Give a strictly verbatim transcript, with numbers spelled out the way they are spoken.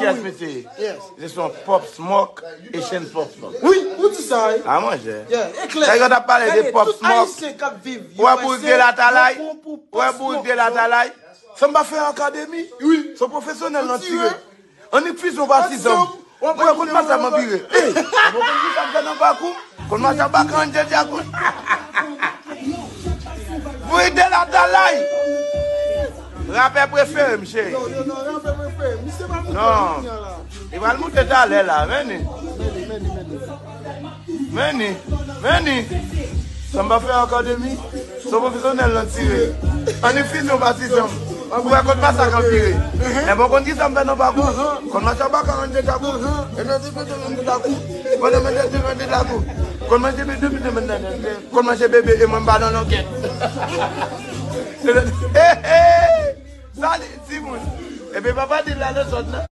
Yes, mesye. Yes. Se son Pop Smoke e Chain Pop Smoke. Wi, ou di sa, wi. A, monchè. Yeah, e klè. Nèg yo t ap pale de Pop Smoke. Ayisyen k ap viv U S A, ou wè boul de latalay? Ou wè boul de latalay? Samba Fè Akademi? Wi. Se pwofesyonèl nan tire. Annik fizyon patizan. Ou wè konn pa sa m ap vire. Ey, ou konn ki sa m fè nan pakou? Konn mache ak baka an djèdjè akout. Boul de latalay. Rapè prefere m, cheri. Non, non, rapè prefere. Misye pa moute kounye a la. Li pral moute talè la, men ni. Men ni, men ni. Men ni, men ni. Samba Fè Akademi. Se pwofesyonèl nan tire. Annik fizyon patizan. Ou wè konn pa sa k ap vire. Enben ou konn ki sa m fè nan pakou? Konn mache ak baka an djèdjè akout. E nan ti kote nan djèdjè akout. Konn nan djèdjè akout. Konn manje bebe, bebe, bebe, bebe. Konn manje bebe e mwen m pa nan langèt. He, he. Sa li, timoun. Epi papa di l la nan zòn nan.